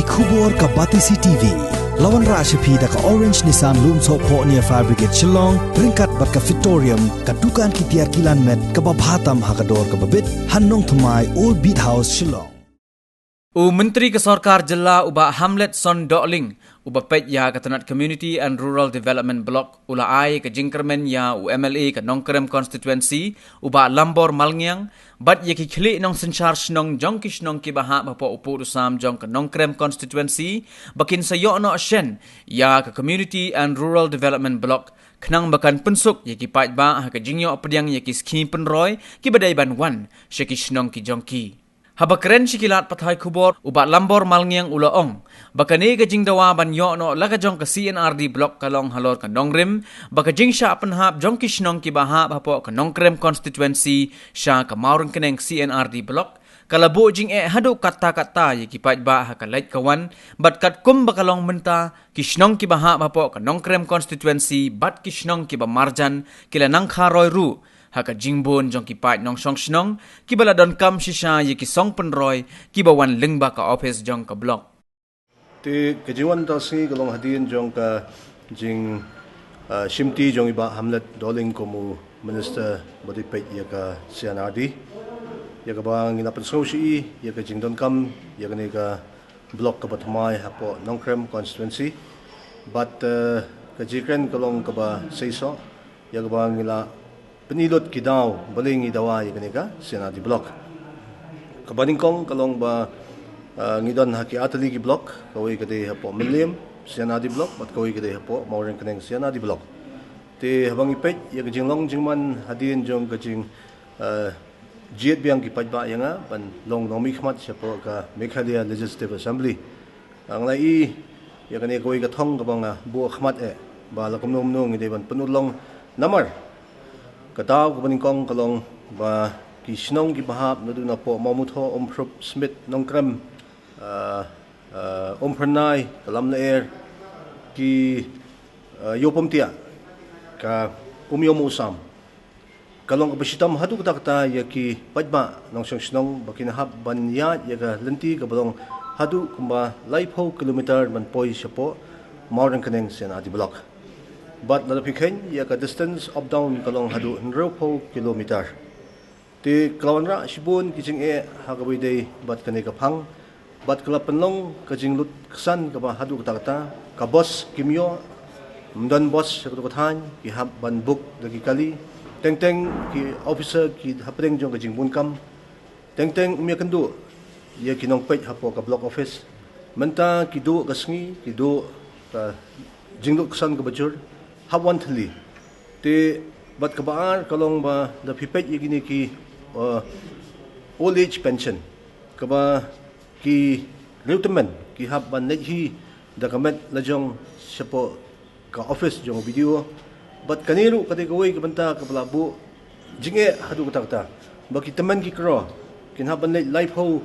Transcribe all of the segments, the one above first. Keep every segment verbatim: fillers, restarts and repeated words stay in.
Khubor ka Batesi T V. La wanrah sha phi da ka Orange Nissan Lumsohphoh near Fire Brigade Shillong, ryngkat bad ka Fitorium, ka dukan ki tiar kilan met kaba bha tam ha ka dor kaba bit, ha Nongthymmai, Old Beat House, Shillong. U Myntri ka Sorkar Jylla u Bah Hamletson Dohling, uba peit ïa ka tnat Community and Rural Development Block, u la ai ka jingkyrmen ïa u M L A ka Nongkrem Constituency, u Bah Lambor Malngiang, bad ïa ki khlieh nongsynshar shnong jong ki shnong kiba hap hapoh u pud u sam jong ka Nongkrem Constituency, ba kin sa ïoh noh shen ïa ka Community and Rural Development Block, khnang ba kan pynsuk ïa ki paidbah ha ka jingïoh pdiang ïa ki skhim pynroi kiba dei ban wan sha ki shnong ki jong ki. Haba kren sha ki lad pathai khubor, u Bah Lambor Malngiang u la ong ba kane ka jingdawa ban ïoh noh la ka jong ka C and R D Block ka long halor ka nongrim, ba ka jingshah pynhap jong ki shnong kiba hap hapoh ka Nongkrem Constituency sha ka Mawryngkneng C and R D Block ka la buh jingeh haduh katta katta ïa ki paidbah ha ka leit ka wan, bad katkum ba ka long mynta, ki shnong kiba hap hapoh ka Nongkrem Constituency bad ki shnong kiba marjan ki la nang kha roi ruh ha ka jingbun jong ki paid nongshong shnong kiba la donkam shisha ïa ki song pynroi kiba wan lyngba ka ophis jong ka block. Te ka jingwan mynta ka sngi ka long hadien jong ka jing, ah, shimti jong i Bah Hamlet Dohling kum u Minister ba dei peit ïa ka C and R D, ïa kaba ngi la pynsngew sha i ïa ka jingdonkam ïa kane ka block kaba thymmai hapoh Nongkrem Constituency. Bad, eh, ka jingkren ka long kaba seisoh ïa kaba ngi la pyni lut ki daw balei ngi dawa ïa kane ka C and R D Block. Kaba nyngkong ka long ba, eh, ngi don ha ki artylli ki block, kawei ka dei hapoh Mylliem C and R D Block bad kawei ka dei hapoh Mawryngkneng C and R D Block. Te haba ngi peit ïa ka jinglong jingman hadien jong ka jing, eh, jied biang ki paidbah ïa nga ban long nongmihkhmat shapoh ka Meghalaya Legislative Assembly, nga la i ïa kane kawei ka thong kaba nga buh khmat eh ba la kumno kumno ngi dei ban pynurlong. Namar ka daw kaba nyngkong ka long ba ki shnong kiba hap naduh napoh Mawmuthoh, Umphrup, Smit, Nongkrem, ah, ah, Umphyrnai, ka Lamlyer, ki, ah, Ïewpumtiah, ka Umïew Mawsam, ka long kaba shitom haduh katta katta ïa ki paidbah nongshong shnong ba kin hap ban ïaid ïa ka lynti kaba long haduh kumba laiphew kilometer ban poi shapoh Mawryngkneng C and R D Block. Bad lada phi kheiñ ïa ka distance up down ka long haduh hynriewphew kilometer. Te ka la wanrah shibun ki jingeh ha kaba ïadei bad kane ka phang, bad ka la pynlong ka jinglut ksan kaba haduh katta katta, ka bos kim ïoh, ym don bos sha katto ka thaiñ, ki hap ban book da ki kali, teng teng ki officer ki hapdeng jong ka jingbun kam, teng teng ym ïakynduh ïa ki nongpeit hapoh ka block office. Mynta ki duh ka sngi, ki duh ka jinglut ksan kaba jur, hap wan thylli. Te bad kaba ar ka long ba lada phi peit ïa kine ki, uh, old age pension, kaba ki riewtymmen ki hap ban leit hi da ka met la jong shapoh ka office jong u B D O. Bad kane ruh ka dei kawei ka bynta kaba la buh jingeh haduh katta katta, ba ki tymmen ki kro kin hap ban leit laiphew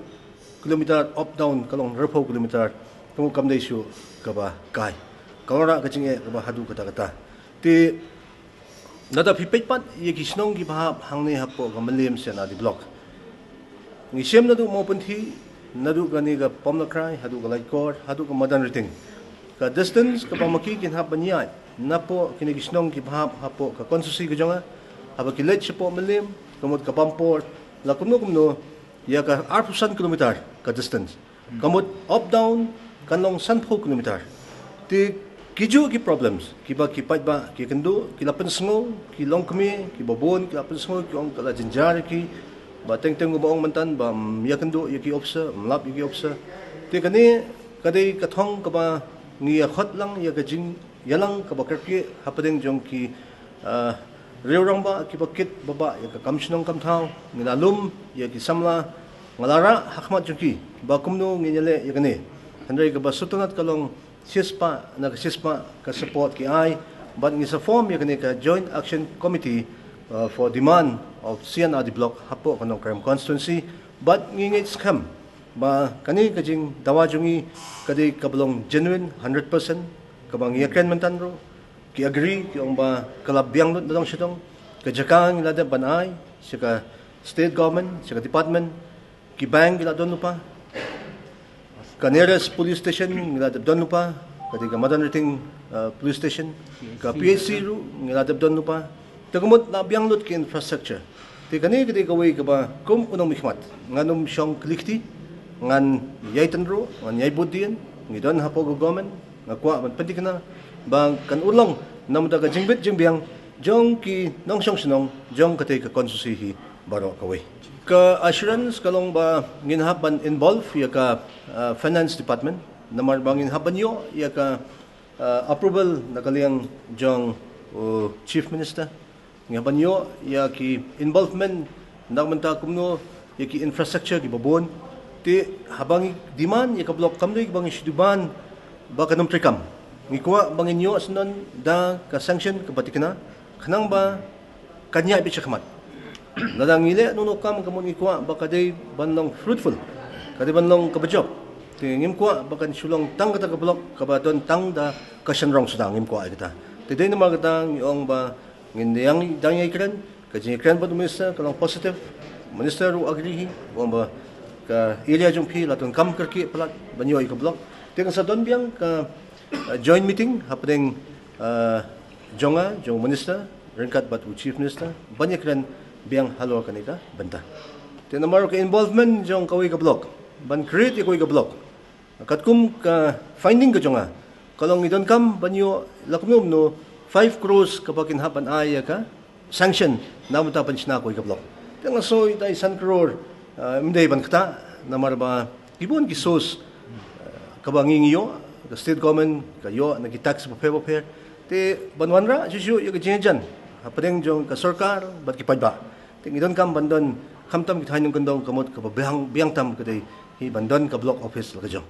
kilometer up down, ka long hynriewphew kilometer, ka mut kam dei shuh kaba kai. Ka wanrah ka jingeh kaba haduh katta katta. Te lada phi peit pat ïa ki shnong kiba hap hangne hapoh ka Mylliem C and R D Block, ngi shem naduh Mawpynthi, naduh kane ka Pamlakrai haduh ka Laitkor haduh ka Madanriting, ka distance kaba ma ki kin hap ban ïaid napoh kine ki shnong kiba hap hapoh ka constituency ka jong nga, haba ki leit shapoh Mylliem, ka mut ka Pampor, la kumno kumno, ïa ka arphew san kilometer ka distance. Ka mut up down kan long sanphew kilometer. Te ki juh ki problems kiba ki paidbah ki ïakynduh, ki la pynsngew, ki longkmie, kiba bun ki la pynsngew, ki ong ka la jynjar ïa ki, ba teng teng uba ong mynta ba ym ïakynduh ïa ki officer, ym lap ïa ki officer. Te kane ka dei ka thong kaba ngi ïa khot lang ïa ka jingïalang kaba kyrkieh hapdeng jong ki, ah, riew rangbah kiba kit ba bah ïa ka kam shnong kam thaw. Ngi la lum ïa ki samla, nga la rah ha khmat jong ki ba kumno ngin ïaleh ïa kane. Hynrei kaba sngewtynnat ka long shispah na ka shispah ka support ki ai, bad ngi sa form ïa kane ka Joint Action Committee, uh, for demand of C and R D Block hapoh ka Nongkrem constituency, bad ngi ngeit skhem ba kane ka jingdawa jong ngi ka dei kaba long genuine hundred percent, kaba ngi ïakren mynta ruh, ki agree, ki ong ba ka la biang lut na dong sha dong, ka jaka ngi la dep ban ai sha ka state government, sha ka department, ki bank ki la don lypa, Ka nearest police station ngi la dep don lypa, ka dei ka Madanrting uh, police station, ka P H C ruh ngi la dep don lypa. Te ka mut la biang lut ki infrastructure. Te kane ka dei kawei kaba kum u nongmihkhmat ngan ym shong kylli kti, ngan ïai tynruh, ngan ïai bud dien. Ngi don hapoh ka government, nga kwah ban pynthikna ba kan urlong namar ka jingbit jingbiang jong ki nongshong shnong jong katei ka constituency hi baroh kawei. Ka assurance ka long ba ngin hap ban involve ïa ka uh, finance department, namar ba ngin hap ban ïoh ïa ka uh, approval na ka liang jong uh, chief minister. Ngi hap ban ïoh ïa ki involvement na ka bynta kumno ïa ki infrastructure kiba bun. Te haba ngi demand ïa ka block kam dei ba ngi shu demand ba kan ym treikam. Ngi kwah ba ngin ïoh syndon da ka sanction kaba thikna khnang ba kan ïaid beit shakhmat. Lada ngi leh kumno kam ka mut ngi kwah ba ka dei ban long fruitful, ka dei ban long kaba jop. Te ngim kwah ba kan shu long tang kata ka block kaba don tang da ka shynrong suda, ngim kwah ïa kata. Te dei namar kata ngi ong ba ngin dang, dang ïai kren, ka jingkren bad u minister ka long positive. Minister ruh agree hi, u ong ba ka area jong phi la donkam kyrkieh palat ban ïoh ïa ka block. Te kan sa don biang ka uh, joint meeting hapdeng uh, jong nga, jong u minister ryngkat bad u chief minister ban ïakren biang halor kane ka bynta. Te namar ka involvement jong kawei ka block ban create ïa kawei ka block, katkum ka finding ka jong nga, ka long ngi donkam ban ïoh la kumno kumno five crores kaba kin hap ban ai ïa ka sanction na ka bynta ban shna kawei ka block. Te nga sngew ïa ka san crore uh, ym dei ban ktah namar ba ki bun ki source uh, kaba ngi ngi ïoh, ka state government ka ïoh na ki tax bapher bapher. Te ban wanrah shuh shuh ïa ka jingïajan hapdeng jong ka sorkar bad ki paidbah. Te ngi donkam ban don khamtam ki thaiñ nongkyndong, ka mut kaba biang, biang tam ka dei hi ban don ka block office la ka jong.